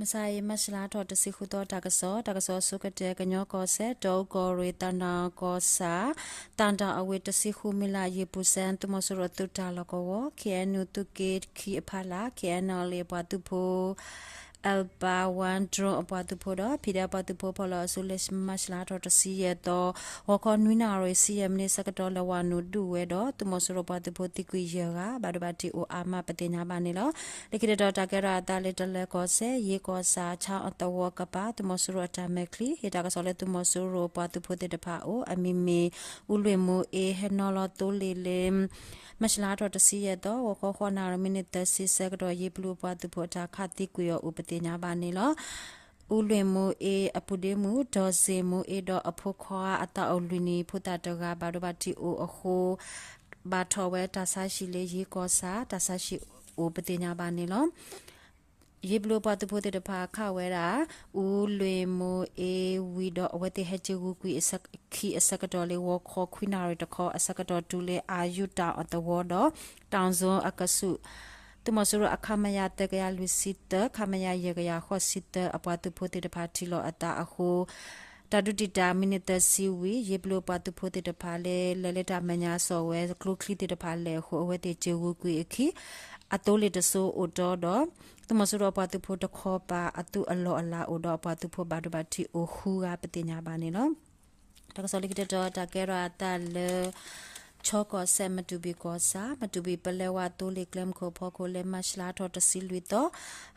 မုၢ်ဆါအံၤ မၢ်ၡလါထီၣ် တဆံဃုသီ တၢ်ကစီၣ်, တၢ်ကစီၣ်အဆိကတၢၢ် ကညီကီၢ်စဲၣ် တီအူကီၢ်ရ့ၣ် သၣ်တၣ်ကီၢ်ဆၣ် သၣ်တၣ်အဝ့ၢ် တဆံဃုမံလး ယ့ၣ်ပူၤစဲၣ် သုးမီၤစိရိၤအသုးတၢ်လီၢ်ကဝီၤ ခ့ၣ်အဲၣ်ယူၣ် သုးက့ခံအဖီလာ် ခ့ၣ်အဲၣ်ယူၣ်လ့ၣ်အပှၤသုးဖိ Alpha One Drone အပှၤသုးဖိဒီး ဖံးဒဲးအပှၤသုးဖိ ဖီၣ်လီၤအစုလၢ မၢ်ၡလါထီၣ် တဆံယဲၢ်သီ ဂီၤခီနွံနၣ်ရံၣ် ဆံယဲၢ်မံးနံးဆၢကတီၢ် လဲၤဝဲနုာ်ဒုးဝဲဒီး သုးမီၤစိရိၤပှၤသုးဖိသံကွံာ်ယဲၢ်ဂၤ ဘၣ်ဒိဘၣ်ထံးအိၣ်အါမး ပသ့ၣ်ညါဘၣ်န့ၣ်လီၤ. လၢခံတတီၤ တၢ်ကဲထီၣ်အသးလၢ တလၢၤကီၢ်စဲၣ် ယ့ၣ်ကီၢ်ဆၣ် ဆၣ်အသဝီကပၤ သုးမီၤစိရိၤအတၢ်မဲာ်ချံ ဟ့ၣ်တၢ်ကစီၣ်လၢ သုးမီၤစိရိၤပှၤသုးဖိသ့ၣ်တဖၣ်အအိၣ် အမံၤမ့ၢ် အူလွ့ၣ်မိၤအ့ ဟဲနီၤလီၤသိလ့ၣ်လၢ မၢ်ၡလါထီၣ် တဆံယဲၢ်သီ ဂီၤခီဃိးနၣ်ရံၣ် မံးနံးသၢဆံဆၢကတီၢ် ယ့ၣ်ဘျူးအပှၤသုးဖိအတၢ်ခးသံကွံာ်အီၤအိၣ် ပသ့ၣ်ညါဘၣ်န့ၣ်လီၤ. အူလွ့ၣ်မိၤအ့ အပုၢ်ဒ့မုၣ် ဒီးစ့ၣ်မိၤအ့ဒီးအဖိခွါအသးအိၣ်လွံၢ်နံၣ် ဖိသၣ်တဂၤ ဘၣ်ဒိဘၣ်ထံးအိၣ်အဃိ ဘၣ်ထီၣ်ဝဲတၢ်ဆါဟံၣ်လၢယ့ၣ်ကီၢ်ဆၣ် တၢ်ဆါဟံၣ်အိၣ် ပသ့ၣ်ညါဘၣ်န့ၣ်လီၤ. ယ့ၣ်ဘျူးအပှၤသုးဖိသ့ၣ်တဖၣ်ခးဝဲဒၣ် အူလွ့ၣ်မိၤအ့ဝံၤဒီး အဝဲသ့ၣ်ဟဲက့ၤဂုာ်ကွံာ်အခံအဆၢကတီၢ်လၢ ဂီၤခီခွံနၣ်ရံၣ်တခီအဆၢကတီၢ် တုၤလၢအါယူၣ်တၣ်အသဝီဒီး တၣ်စူအကဆူး သုးမီၤစိရိၤအ ခမရ သၢကယၤလွံၢ်ဆံသၢ ခမရ ယဲၢ်ကယၤဃိးဆံသၢ အပှၤသုးဖိသ့ၣ်တဖၣ်ထံၣ်လိာ်အသးအဃိ တၢ်ဒုးတံာ်တာ်မံးနံးသၢဆံဝံၤ ယ့ၣ်ဘျူးအပှၤသုးဖိသ့ၣ်တဖၣ်လၢ လဲၤလၢတၢ်မဲာ်ညါစိာ်ဝဲ ကျိချံသ့ၣ်တဖၣ်လဲၤအဃိ အဝဲသ့ၣ်က့ၤဂုာ်ကွံာ်အခံ အသိလ့ၣ်တစိၤအိၣ်တီဒီး သုးမီၤစိရိၤအပှၤသုးဖိတခီပၤ အသုးအလီၢ်အလၤအိၣ်ဒီး အပှၤသုးဖိဘၣ်ဒိဘၣ်ထံးအိၣ်ဃုဂၤ ပသ့ၣ်ညါဘၣ်န့ၣ်လီၤ. တၢ်ကစီၣ်လၢခံတတီၤ တၢ်ကဲထီၣ်အသးလၢ ခၠီကီၢ်စဲၣ် မတူၢ်ဘံၣ်ကီၢ်ဆၣ် မတူၢ်ဘံၣ်ပလဲဝါသိလ့ၣ်ကျဲမုၢ်ခိၣ်ဖီခိၣ်လၢ မၢ်ၡလါထီၣ် တဆံလွံၢ်သီ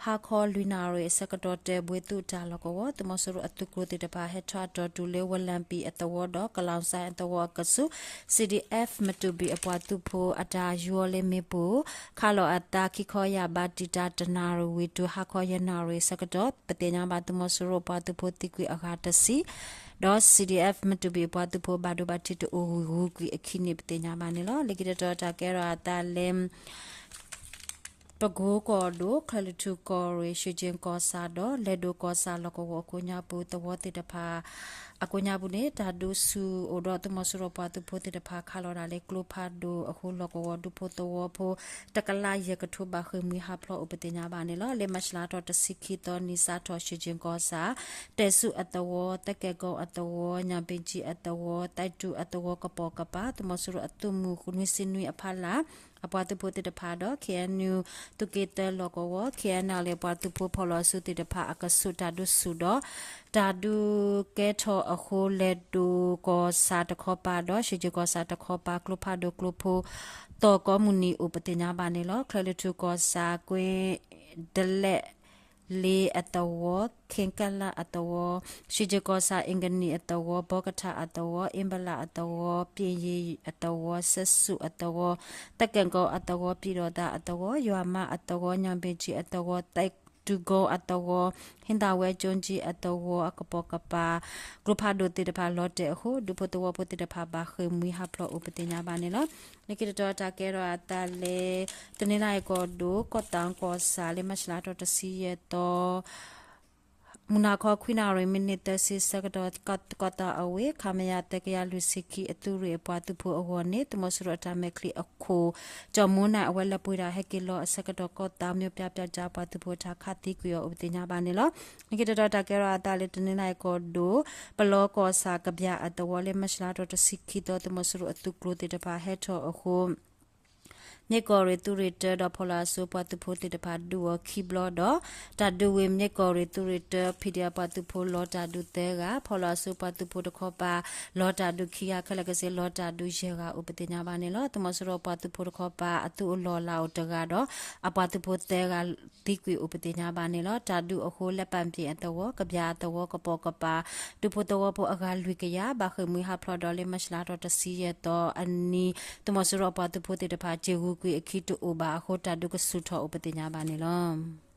ဟါခီလွံၢ်နၣ်ရံၣ်အဆၢကတီၢ် တၢဘှ့သုးတၢ်လီၢ်ကဝီၤ သုးမီၤစိရိၤအသုးကျိၤသ့ၣ်တဖၣ် ဟဲထီၣ်အတီၢ်တုၤလၢ ဝလံပံၣ်အသဝီဒီး ကလီၤစဲၣ်အသဝီအကဆူး CDF မတူၢ်ဘံၣ်အပှၤသုးဖိအတၢ်ယူၤအီၤလၢမ့ၣ်ပိၢ် ခးလိာ်အသးခံခီယာ် ဘၣ်တံာ်တာ်တနၣ်ရံၣ်ဝံၤ တုၤဟါခီယဲၢ်နၣ်ရံၣ်အဆၢကတီၢ် ပသ့ၣ်ညါဘၣ် သုးမီၤစိရိၤပှၤသုးဖိသံကွံာ်အဂၤတဆံ ဒီး CDF မတူၢ်ဘံၣ်အပှၤသုးဖိဘၣ်ဒိဘၣ်ထံးတအိၣ်ဝံၤ ဂုာ်ကွံာ်အခံန့ၣ် ပသ့ၣ်ညါဘၣ်န့ၣ်လီၤ. လၢခံတတီၤ တၢ်ကဲထီၣ်အသးလၢ ပကိကီၢ်ဒိၣ် ချၢၣ်လွံၢ်ထူၣ်ကီၢ်ရ့ၣ် ရွှ့ၣ်ကၠ့ၣ်ကီၢ်ဆၣ်ဒီး လဲၤဒိၣ်ကီၢ်ဆၣ်လီၢ်ကဝီၤအကိးညါပူၤ သဝီသ့ၣ်တဖၣ် အကိးညါပူၤန့ၣ် တၢ်ဒုးဆူၣ်အိၣ်ဒီး သုးမီၤစိရိၤပှၤသုးဖိသ့ၣ်တဖၣ် ခးလီၤဒၣ်လၢကျိဖးဒိၣ်အဃိ လီၢ်ကဝီၤဒူဖိသဝီဖိ တကလးယဲၢ်ကထိဘၣ်ဃ့ၢ်မှံဟးဖျိးအိၣ် ပသ့ၣ်ညါဘၣ်န့ၣ်လီၤ. လၢမၢ်ၡလါထီၣ်တဆံခံသီနံၤ စးထီၣ် ရွှ့ၣ်ကၠ့ၣ်ကီၢ်ဆၣ် တဲၣ်စူၣ်အသဝီ သကဲၣ်ကီအသဝီ ညၣ်ဘ့ၣ်ကၠံအသဝီ သဲတူၣ်အသဝီကပိာ်ကပၤ သုးမီၤစိရိၤအသုးမုၢ်နွံဆံနွံအဖီလာ် အပှၤသုးဖိသ့ၣ်တဖၣ်ဒီး KNU သုးက့သၢလီၢ်ကဝီၤ KNLA ပှၤသုးဖိဖီၣ်လီၤအစုသ့ၣ်တဖၣ် အကဆူးတၢ်ဒုးဆူၣ်ဒီး တၢ်ဒုးကဲထီၣ်အဃိ လဲၤဒိၣ်ကီၢ်ဆၣ်တခီပၤဒီး ရွှ့ၣ်ကၠ့ၣ်ကီၢ်ဆၣ်တခီပၤ ကျိဖးဒိၣ်ကျိဖိ သီၣ်ကိးမုၢ်နံၤအိၣ် ပသ့ၣ်ညါဘၣ်န့ၣ်လီၤ. ချၢၣ်လွံၢ်ထူၣ်ကီၢ်ဆၣ် ကွ့ၢ်ဒလဲၣ် လ့အသဝီ ခ့ကလၢ်အသဝီ ရွှ့ၣ်ကၠ့ၣ်ကီၢ်ဆၣ် အ့ၣ်ကနံၣ်အသဝီ ဘီကထၣ်အသဝီ အ့ဘလၣ်အသဝီ ပ့ၣ်ယ့ၣ်အသဝီ စဲးစူၣ်အသဝီ သကဲၣ်ကီအသဝီ ပံၣ်ဒီၣ်သၣ်အသဝီ ယွၤမါအသဝီ ညၣ်ဘ့ၣ်ကၠံအသဝီ သဲတူၣ်ကိအသဝီ ဟ့ၣ်သၣ်ဝဲကၠိကၠံအသဝီအကပိာ်ကပၤ ကျိဖးဒိၣ်သ့ၣ်တဖၣ်လီၤတဲာ်အဃိ ဒူဖိသဝီဖိသ့ၣ်တဖၣ်ဘၣ်ဃ့ၢ်မှံဟးဖျိးအိၣ် ပသ့ၣ်ညါဘၣ်န့ၣ်လီၤ. လၢခံတတီၤ တၢ်ကဲထီၣ်အသးလၢ တနီသရံၣ်ကီၢ်ဒိၣ် ကီၢ်သးကီၢ်ဆၣ် လၢမၢ်ၡလါထီၣ်တဆံယဲၢ်သီ မုၢ်နၤခီခွံနၣ်ရံၣ် မံးနံးသၢဆံဆၢကတီၢ် ကီၢ်သးအဝ့ၢ် ခမရ သၢကယၤလွံၢ်ဆံခံ အသုးရ့ၣ်အပှၤသုးဖိအဂီၢ်န့ၣ် သုးမီၤစိရိၤအတၢ်မဲာ်ချံအခိၣ် ကၠီၣ်မူနၣ် အဝဲလဲၤပှ့ၤတၢ်ဟဲက့ၤလီၤအဆၢကတီၢ် ကီၢ်သး မျိုးပြပျောက်ကျား ပှၤသုးဖိထံးခးသံကွံာ်အီၤအိၣ် ပသ့ၣ်ညါဘၣ်န့ၣ်လီၤ. လၢခံတတီၤ တၢ်ကဲထီၣ်အသးလၢ တနီသရံၣ်ကီၢ်ဒိၣ် ပလီကီၢ်ဆၣ် ကဘျၣ်အသဝီ လၢမၢ်ၡလါထီၣ်တဆံခံသီ သုးမီၤစိရိၤအသုးကျိၤသ့ၣ်တဖၣ်ဟဲထီၣ်အဃိ မ့ၢ်ကီၢ်ရ့ၣ်သုးရ့ၣ်တၢဒီး ဖီၣ်လီၤအစိၤပှၤသုးဖိသ့ၣ်တဖၣ်ဒုးအီၤခံဘျီဒီး တၢ်ဒုးဝံၤ မ့ၢ်ကီၢ်ရ့ၣ်သုးရ့ၣ်တၢ ဖံးဒဲးပှၤသုးဖိလီၤတၢ်ဒုးသၢဂၤ ဖီၣ်လီၤအစိၤပှၤသုးဖိတခီပၤ လီၤတၢ်ဒုးခံဂၤ ခဲလၢာ်ခဲဆ့ လီၤတၢ်ဒုးယဲၢ်ဂၤအိၣ် ပသ့ၣ်ညါဘၣ်န့ၣ်လီၤ. သုးမီၤစိရိၤပှၤသုးဖိတခီပၤ အသုးအလီၢ်အလၤအိၣ်တဂၤဒီး အပှၤသုးဖိသၢဂၤ သံကွံာ်အိၣ် ပသ့ၣ်ညါဘၣ်န့ၣ်လီၤ. တၢ်ဒုးအဃိ လၢပၣ်ပ့ၣ်အသဝီ ကဘျၣ်အသဝီကပိာ်ကပၤ ဒူဖိသဝီဖိအဂၤလွံၢ်ကယၤ ဘၣ်ဃ့ၢ်မှံဟးဖျိးဒီး လၢမၢ်ၡလါထီၣ်တဆံယဲၢ်သီအနံၤ သုးမီၤစိရိၤအပှၤသုးဖိသ့ၣ်တဖၣ် က့ၤဂုာ်ကွံာ်အခံတအိၣ်ဘၣ်အဃိ တၢ်ဒုးကဆူၣ်ထီၣ်အိၣ် ပသ့ၣ်ညါဘၣ်န့ၣ်လီၤ.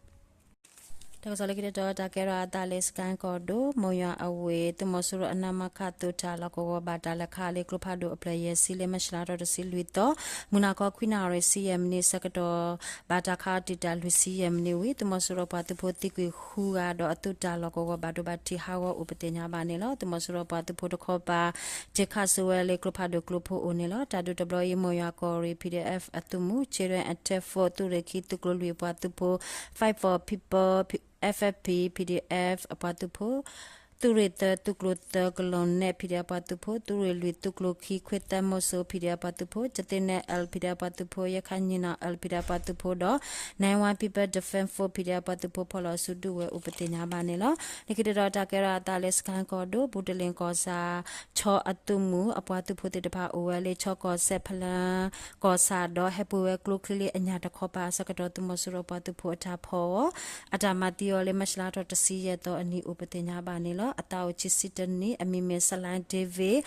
တၢ်ကစီၣ်လၢခံတတီၤ တၢ်ကဲထီၣ်အသးလၢ စကဲၣ်ကီၢ်ဒိၣ် မိၢ်ယွၤအဝ့ၢ် သုးမီၤစိရိၤအ နမခ သုးတၢ်လီၢ်ကဝီၤ ဘၣ်တၢ်လဲၤခးလၢကျိဖးဒိၣ်အဖျၢၣ်ယဲၢ်ဆံ လၢမၢ်ၡလါထီၣ်တဆံလွံၢ်သီ မုၢ်နၤခီခွံနၣ်ရံၣ်ဆံယဲၢ်မံးနံးဆၢကတီၢ် ဘၣ်တၢ်ခးတံာ်တာ်လွံၢ်ဆံယဲၢ်မံးနံးဝံၤ သုးမီၤစိရိၤပှၤသုးဖိသံကွံာ်ဃုဂၤဒီး အသုးတၢ်လီၢ်ကဝီၤဘၣ်ဒိဘၣ်ထံးဟးဂီၤအိၣ် ပသ့ၣ်ညါဘၣ်န့ၣ်လီၤ. သုးမီၤစိရိၤပှၤသုးဖိတခီပၤ တ့ၢ်ခးစိဝဲလၢကျိဖးဒိၣ်ကျိဖိအိၣ်န့ၣ်လီၤ. တၢ်ဒုးတဘျီအံၤ မိၢ်ယွၤကီၢ်ရ့ၣ် PDF အသုးမုၢ် Children Attack Force သုးရ့ၣ်ခံ သုးကျိၤလွံၢ်အပှၤသုးဖိ Fight for People PDF အပှၤသုးဖိ, သုးရ့ၣ်သၢ သုးကျိၤသၢ ကလီၤနဲၣ် PDF အပှၤသုးဖိ, သုးရ့ၣ်လွံၢ် သုးကျိၤခံ ခွ့သၢမိၣ်စိ PDF အပှၤသုးဖိ, ကသ့ၣ်နဲၣ် L PDF အပှၤသုးဖိ, ယဲၢ်ခါညံၣ်နီၣ် L PDF အပှၤသုးဖိဒီး Nine One People Defense Force PDF အပှၤသုးဖိ ဖီၣ်လီၤဆူဒုးဝဲအိၣ်ပသ့ၣ်ညါဘၣ်န့ၣ်လီၤ. လၢခံတတီၤတၢ်ကဲထီၣ်အသးလၢ စကဲၣ်ကီၢ်ဒိၣ် ဘူၣ်တလ့ၣ်ကီၢ်ဆၣ် ခၠီအသုးမုၢ် အပှၤသုးဖိသ့ၣ်တဖၣ်အိၣ်ဝဲလၢ ခၠီကီၢ်စဲၣ် ဖလၢကီၢ်ဆၣ်ဒီး ဟဲပှ့ၤဝဲကျိချံလၢအညၣ်တခီပၤအဆၢကတီၢ် သုးမီၤစိရိၤပှၤသုးဖိအတၢ်ဖီၣ်အီၤ အတၢ်မၤသံအီၤလၢ မၢ်ၡလါထီၣ်တဆံယဲၢ်သီအနံၤအိၣ်ပသ့ၣ်ညါဘၣ်န့ၣ်လီၤ. အသးအိၣ်ခံဆံတနံၣ် အမံၤမ့ၢ် Salai David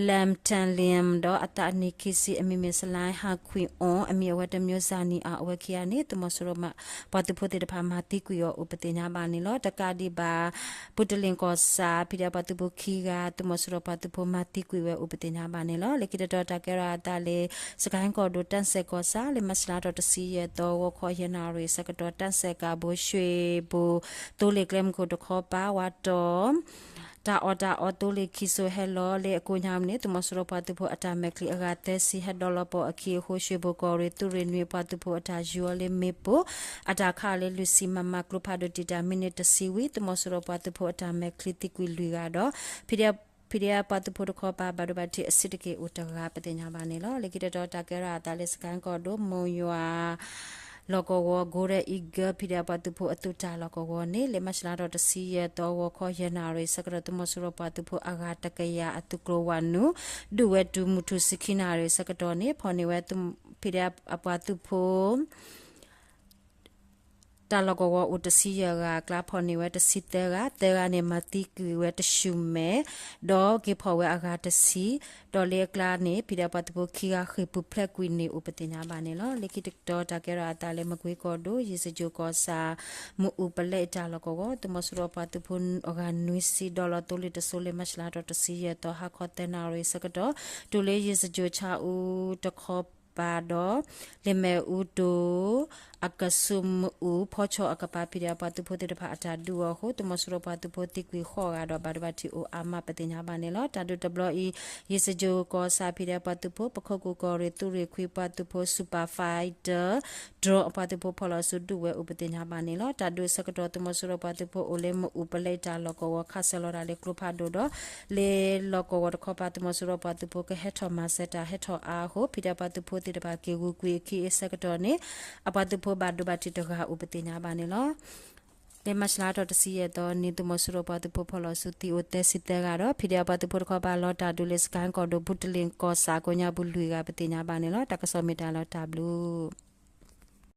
Lamtanliam ဒီးအသးအနံၣ်ခံဆံ အမံၤမ့ၢ် Salai Hakwing Aung အမံၤအဝဲတမံၤ Zani အဝဲခံဂၤန့ၣ် သုးမီၤစိရိၤပှၤသုးဖိသ့ၣ်တဖၣ်မၤသံကွံာ်အီၤအိၣ်ပသ့ၣ်ညါဘၣ်န့ၣ်လီၤ. တကးဒံးဘၣ် ဘူၣ်တလ့ၣ်ကီၢ်ဆၣ် ဖံးဒဲးပှၤသုးဖိခံဂၤ သုးမီၤစိရိၤပှၤသုးဖိမၤသံကွံာ်ဝဲအိၣ်ပသ့ၣ်ညါဘၣ်န့ၣ်လီၤ. လၢခံတတီၤတၢ်ကဲထီၣ်အသးလၢ စကဲၣ်ကီၢ်ဒိၣ် တၢ်စဲၣ်ကီၢ်ဆၣ် လၢမၢ်ၡလါထီၣ်တဆံယဲၢ်သီ ဂီၤခီယဲၢ်နၣ်ရံၣ်ဆၢကတီၢ် တၢ်စဲၣ်ကးဘိ ရွှ့ၣ်ဘိၣ် သိလ့ၣ်ကျဲမုၢ်ခိၣ်တခီပၤ ဝးတီၤ တၢ်အီၣ်တၢ်အီသိလ့ၣ်ခံစိၤဟဲလီၤလၢအကိးညါန့ၣ် သုးမီၤစိရိၤပှၤသုးဖိအတၢ်မဲာ်ချံအဂၤသၢဆံ ဟဲဒိးလီၤပီၢ်အခံအဃိ ရွှ့ၣ်ဘိၣ်ကီၢ်ရ့ၣ် သုးရ့ၣ်နွံအပှၤသုးဖိအတၢ်ယူၤအီၤလၢမ့ၣ်ပိၢ် အတၢ်ခးအီၤလၢလွံၢ်ဆံ MM ကျိဖးဒိၣ်တံာ်တာ် မံးနံးတဆံဝံၤ သုးမီၤစိရိၤပှၤသုးဖိအတၢ်မဲာ်ချံသံကွံာ်လွံၢ်ဂၤဒီး ဖံးဒဲး ဖံးဒဲးပှၤသုးဖိတခီပၤ ဘၣ်ဒိဘၣ်ထံးအဆံးတက့ၢ်အိၣ်တဂၤပသ့ၣ်ညါဘၣ်န့ၣ်လီၤ. လၢခံတတီၤတၢ်ကဲထီၣ်အသးလၢ စကဲၣ်ကီၢ်ဒိၣ် မိၢ်ယွၤ လီၢ်ကဝီၤ Golden Eagle ဖံးဒဲးပှၤသုးဖိအသုးတၢ်လီၢ်ကဝီၤန့ၣ် လၢမၢ်ၡလါထီၣ်တဆံယဲၢ်သီ ဂီၤခီယဲၢ်နၣ်ရံၣ်ဆၢကတီၢ် သုးမီၤစိရိၤပှၤသုးဖိအဂၤတကယၤအသုးကျိၤဝးနုာ် ဒုးဝဲတုၤမုၢ်ထူၣ်ဆံခံနၣ်ရံၣ်ဆၢကတီၢ်န့ၣ် ဖီၣ်န့ၢ်ဝဲ ဖံးဒဲးအပှၤသုးဖိ တၢ်လီၢ်ကဝီၤအိၣ်တဆံယဲၢ်ဂၤအကျါ ဖီၣ်န့ၢ်ဝဲတဆံသၢဂၤ, သၢဂၤန့ၣ် မၤသံကွံာ်ဝဲတဆူၣ်မဲာ်, ဒီးက့ၤဖီၣ်ဝဲအဂၤတဆံ, ဒီးလၢအကျါန့ၣ် ဖံးဒဲးပှၤသုးဖိခံဂၤဃ့ၢ်ပူၤဖျဲးကွံာ်န့ၣ်အိၣ်ပသ့ၣ်ညါဘၣ်န့ၣ်လီၤ. လၢခံတတီၤတၢ်ကဲထီၣ်အသးလၢ မကွ့ကီၢ်ဒိၣ် ယ့ၣ်စကြိၣ်ကီၢ်ဆၣ် မ့ၣ်အူပလဲအတၢ်လီၢ်ကဝီၤ သုးမီၤစိရိၤပှၤသုးဖိအဂၤနွံဆံ ဒိးလီၤသိလ့ၣ်တစိၤလၢမၢ်ၡလါထီၣ်တဆံယဲၢ်သီ ဟါခီသၢနၣ်ရံၣ်ဆၢကတီၢ် တုၤလၢယ့ၣ်စကြိၣ်ဆၣ်အူတခီပၤဒီး လ့ၣ်မဲာ်အူတိၤ အကဆူးမ့ၣ်အူ ဖီဆီၣ်အကပၤ ဖံးဒဲးပှၤသုးဖိသ့ၣ်တဖၣ်အတၢ်ဒုးအီၤအဃိ သုးမီၤစိရိၤပှၤသုးဖိသံကွံာ်ဃိးဂၤဒီး ဘၣ်ဒိဘၣ်ထံးအိၣ်အါမးပသ့ၣ်ညါဘၣ်န့ၣ်လီၤ. တၢ်ဒုးတဘျီအံၤ ယ့ၣ်စကြိၣ်ကီၢ်ဆၣ် ဖံးဒဲးပှၤသုးဖိ ပခိၣ်ကူၣ်ကီၢ်ရ့ၣ် သုးရ့ၣ်ခွံပှၤသုးဖိ Super Fighter drone အပှၤသုးဖိဖီၣ်လီၤဆူဒုးဝဲအိၣ်ပသ့ၣ်ညါဘၣ်န့ၣ်လီၤ. တၢ်ဒုးအဆၢကတီၢ် သုးမီၤစိရိၤပှၤသုးဖိအိၣ်လၢမ့ၣ်အူပလဲတၢ်လီၢ်ကဝီၤ ခးဆၢလီၤတၢ်လၢကျိဖးဒိၣ်ဒီး လၢလီၢ်ကဝီၤတခီပၤ သုးမီၤစိရိၤပှၤသုးဖိကဟဲထီၣ်မၤစၢၤတၢ်ဟဲထီၣ်အါအဃိ ဖံးဒဲးပှၤသုးဖိသ့ၣ်တဖၣ်က့ၤဂုာ်ကွံာ်အခံအဆၢကတီၢ်န့ၣ် အပှၤသုးဖိဘၣ်ဒိဘၣ်ထံးတဂၤအိၣ်ပသ့ၣ်ညါဘၣ်န့ၣ်လီၤ. လၢမၢ်ၡလါထီၣ်တဆံယဲၢ်သီနံၤ သုးမီၤစိရိၤပှၤသုးဖိဖီၣ်လီၤဆူသံအိၣ်သၢဆံသၢဂၤဒီး ဖံးဒဲးပှၤသုးဖိတခီပၤလီၤတၢ်ဒုးလၢ စကဲၣ်ကီၢ်ဒိၣ် ဘူၣ်တလ့ၣ်ကီၢ်ဆၣ်ကိးညါပူၤလွံၢ်ဂၤပသ့ၣ်ညါဘၣ်န့ၣ်လီၤ. တၢ်ကစီၣ်မ့ၢ်တၢ်လီၤတၢ်ဘျုး